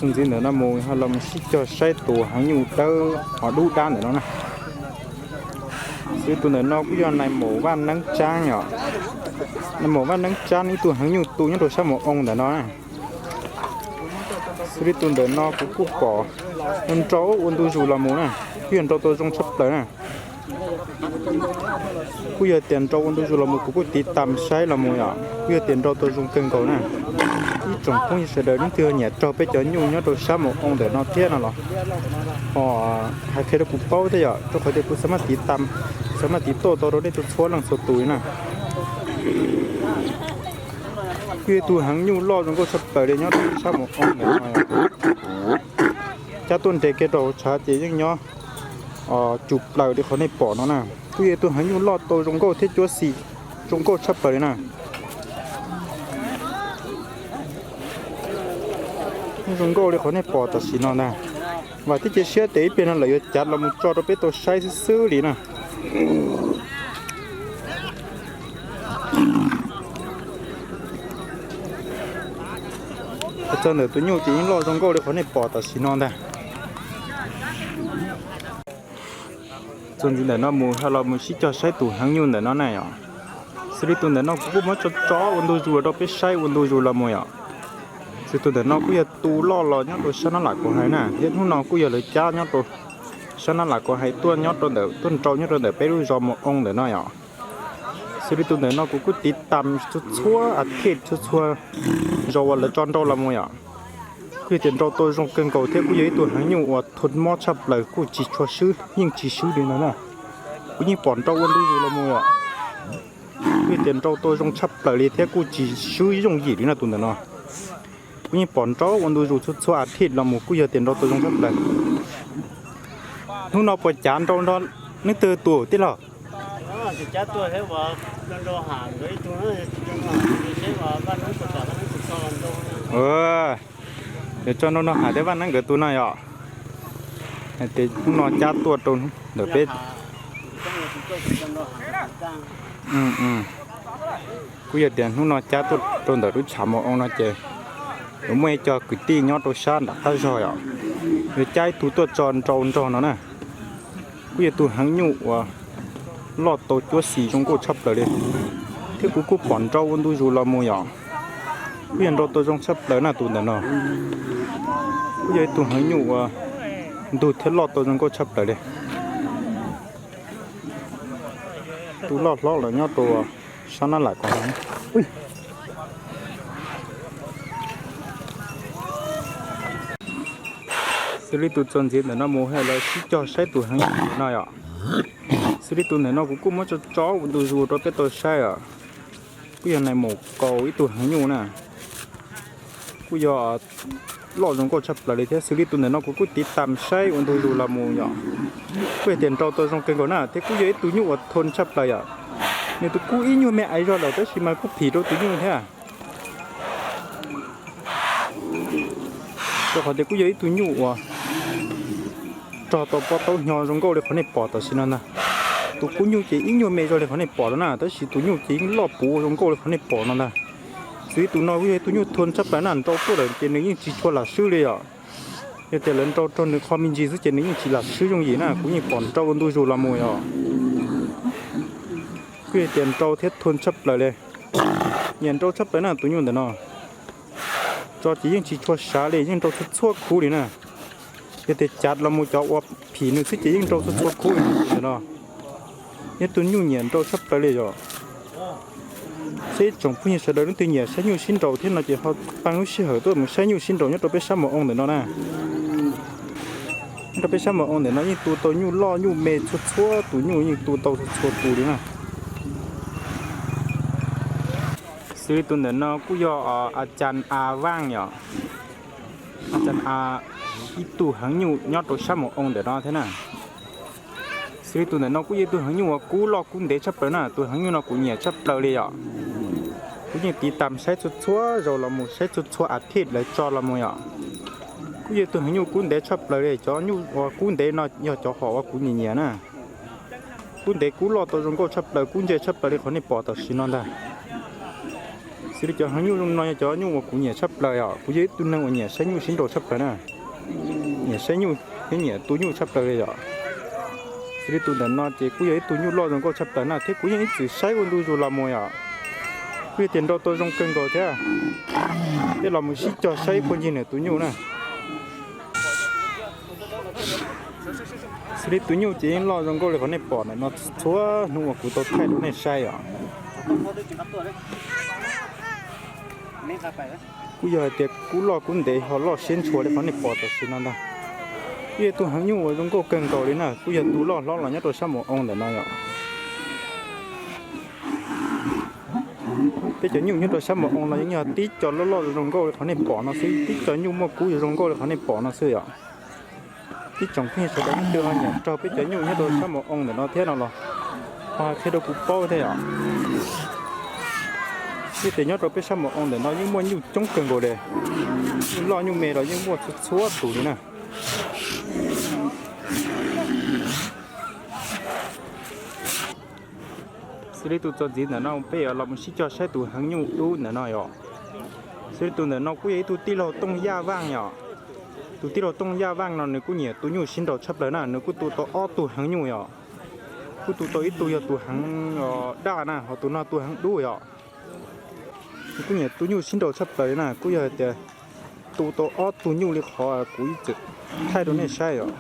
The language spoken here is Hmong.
Txuas ntxiv ntawm no mus ho los mus sib cog saib tus heev nyuj dawb ho dub dab ntawm no na. Xws li tus ntawm no kuj yog nais maum Vaj Neeb Tsab yom. Nais maum Vaj Neeb Tsab ib tug heev nyuj tu nyob rau sab maum oo ntawm no na. Xws li tus ntawm no kuv kuj pom nrau ua ntu zus los mus na, kuj yog nrau tau zoo tshaj plaws na. Kuj yog tias nrau ua ntu zus los mus kuv kuj tiv tam saib los mus yom, kuj yog tias nrau tau zoo kawg nkaus na. Ib tsoom phooj ywg sawv daws leej twg nyiam raug peb cov nyuj nyob rau sab maum oo ntawm no thiab no los ho hais qhia rau kuv paub thiab yom, rau qhov tias kuv xav maj tiv tam, xav maj tiv tuaj tau rau nej txhua leej txhua tus li na. Kuj yog tus heev nyuj loj zoo nkauj tshaj plaws li nyob rau sab maum oo ntawm no. Cab tuaj nres kiag rau hauv tshav ces yeej nyob tsum plaws li qhov nej pom no na. Kuj yog tus heev nyuj loj tau zoo nkauj thiab cuab xim zoo nkauj tshaj plaws li na. Zoo nkauj li qhov nej pom tam sim no ntag. Vam thiab cia siab tias ib pliag no lawv yuav cav los mus tso rau peb tau saib xwb xwb li na. Txog ntawm tus nyuj ces yeej loj zoo nkauj li qhov nej pom tam sim no ntag. Txuas ntxiv ntawm no mus ho los mus sib cog saib tus heev nyuj ntawm no na yom. Xws li tus ntawm no kuv kuj muab tso tso ua ntu zus rau peb saib ua ntu zus los mus yom. Xws li tus ntawm no kuj yog tus loj los nyob rau sab nab lam kuv hais na, thiab hnub no kuj yog lawv cab nyob rau sab nab lam kuv hais tuaj nyob rau ntawm, tuaj nrau nyob rau ntawm peb lub zos maum oo ntawm no yom. Xws li tus ntawm no kuv kuj tiv tam txhua txhua a thiaj txhua txhua zaus uas lawv tso nrau los mus yom. Kuj yog tias nrau tau zoo kawg nkaus thiab kuj yog ib tug heev nyuj uas thua mob tshaj plaws kuj tsis tshua swb, yeej tsis swb li no na. Kuv yeej pom nrau ua ntu zus los mus yom. Kuj yog tias nrau tau zoo tshaj plaws li thiab kuj tsis swb yooj yim li no tus ntawm no. Kuv yeej pom nrau ua ntu zus txhua txhua a thiaj los mus kuj yog tias nrau tau zoo tshaj plaws. Hnub no puas cav nrau nrog neb twg tus tij laug? Yuav tso nrau nrog Ham thiab Vaj Neeb nkawd tus no yom. Hais tias hnub no cab tuaj rau ntawm peb. Kuj yog tias hnub no cab tuaj rau ntawm lub tshav maum oo no ces yuav muaj ib co kwv tij nyob rau sab nram qab zog yom, yuav cab ib tug tuaj tso nrau nrog no na. Kuj yog tus heev nyuj uas loj tau cuab xis zoo nkauj tshaj plaws li, thiab kuv kuj pom nrau ua ntu zus los mus yom. Kuj yog nrau tau zoo tshaj plaws na tus ntawm no. Kuj yog ib tug heev nyuj uas ntug thiab loj tau zoo nkauj tshaj plaws li. Tus loj hlob los nyob rau sab nab lam ko. Xws li tus txuas ntxiv ntawm no mus lawv sib cog saib tus heev nyuj no yom. Xws li tus ntawm no kuv kuj muab tso tso ua ntu zus rau peb tau saib os. Kuj yog nais maum kaus ib tug heev nyuj na. Kuj yog loj zoo nkauj tshaj plaws li thiab. Xws li tus ntawm no kuv kuj tiv tam saib ua ntu zus los mus yom. Kuj yog tias nrau tau zoo kawg nkaus na thiab kuj yog ib tug nyuj uas thua tshaj plaws yom. Nws tus kub ib nyuag me aiv zog lawm tab sis mas kuj phim rau tus nyuj thiab. Rau qhov tias kuj yog ib tug nyuj uas rog tau pob taub hnyo zoo nkauj li qhov nej pom tam sim no ntag. Tus kub nyuj ces ib nyuag me zog li qhov nej pom no na, tab sis tus nyuj ces yeej loj puv zoo nkauj li qhov nej pom no ntag. Xws li tus no kuj yog ib tug nyuj thua tshaj plaws na, nrau tuaj lawm ces nws yeej tsis tshua lam swb li yom. Yog tias lawv nrau rau nws qho me ntsis xwb ces nws yeej tsis lam swb yooj yim na, kuv yeej pom nrau ua ntu zus los mus yom. Kuj yog tias nrau thiab thua tshaj plaws li. Nyiam nrau tshaj plaws na tus nyuj ntawm no. Tso ces yeej tsis tshua sav li, yeej nrau txhua txhua khub li na. Yog tias cav los mus cov uas phim nws xwb ces yeej nrau txhua txhua khub li ntawm no. Yog tus nyuj nyiam nrau tshaj plaws li yom. Seb ib tsoom phooj ywg sawv daws leej twg nyiam saib nyuj sib nraus thiab no ces ho pab lub sij hawm tuaj mus saib nyuj sib nraus nyob rau peb sab maum oo ntawm no na. Nyob rau peb sab maum oo ntawm no yeej tu tau nyuj loj nyuj me txhua txhua tus, nyuj yeej tu tau txhua txhua tus li na. Xws li tus ntawm no kuj yog a cas a vaaj yom, a cas a ib tug heev nyuj nyob rau sab maum oo ntawm no thiab na. Xws li tus ntawm no kuj yog ib tug heev nyuj uas kub loj kub ntev tshaj plaws na, tus heev nyuj no kuv nyiam tshaj plaws li yom. Kuv yeej tiv tam saib txhua txhua zaus los mus, saib txhua txhua a thiv lawv tso los mus yom. Kuj yog tus heev nyuj kub ntev tshaj plaws li, cov nyuj uas kub ntev no yog cov hom uas kuv nyiam nyiam na. Kub ntev kub loj tau zoo nkauj tshaj plaws, kub ntse tshaj plaws li qhov nej pom tam sim no ntag. Xws li cov heev nyuj no yog cov nyuj uas kuv nyiam tshaj plaws yom, kuv yog ib tug neeg uas nyiam saib nyuj sib nraus tshaj plaws na. Nyiam saib nyuj thiab nyiam tu nyuj tshaj plaws li yom. Xws li tus ntawm no ces kuj yog ib tug nyuj loj zoo nkauj tshaj plaws na, thiab kuv yeej ib txwm saib ua ntu zus los mus yom. Kuj yog tias nrau tau zoo kawg nkaus thiab. Tej los mus sib cog saib puag ncig nws tus nyuj na. Xws li tus nyuj ces yeej loj zoo nkauj li qhov nej pom ntawm no txhua hnub uas kuv tau thaij rau nej saib os. Kuj yog hais tias kub loj kub ntev ho loj siab ntshua li qhov nej pom tam sim no ntag. Kuj yog tus heev nyuj uas zoo nkauj kawg nkaus li na, kuj yog tus loj hlob los nyob rau sab mus oo ntawm no yom. Peb cov nyuj nyob rau sab mus oo los yeej yog tib co loj loj zoo nkauj li qhov nej pom no xwb, tib co nyuj muaj kub zoo nkauj li qhov nej pom no xwb yom. Ib tsoom phooj ywg sawv daws leej twg ho nyiam raug peb cov nyuj nyob rau sab mus oo ntawm no thiab no los ho qhia rau kuv paub thiab yom. Vim tias nyob rau peb sab mus oo ntawm no yeej muaj nyuj coob kawg nkaus li, nyuj loj nyuj me los yeej muaj txhua txhua tus li na. Xws li tus txuas ntxiv ntawm no peb yuav los mus sib cog saib tus heev nyuj dub ntawm no yom. Xws li tus ntawm no kuj yog ib tug tij laug Tooj Yaj Vaj yom. Tus tij laug Tooj Yaj Vaj no nws kuj nyiam tu nyuj sib nraus tshaj plaws na, nws kuj tu tau ob tug heev nyuj yom. Kuj tu tau ib tug yog tus heev daj na, ho tus no tus heev dub yom. Nws kuj nyiam tu nyuj sib nraus tshaj plaws na, kuj yog hais tias tu tau ob tug nyuj li qhov kuv ib txwm thaij rau nej saib yom.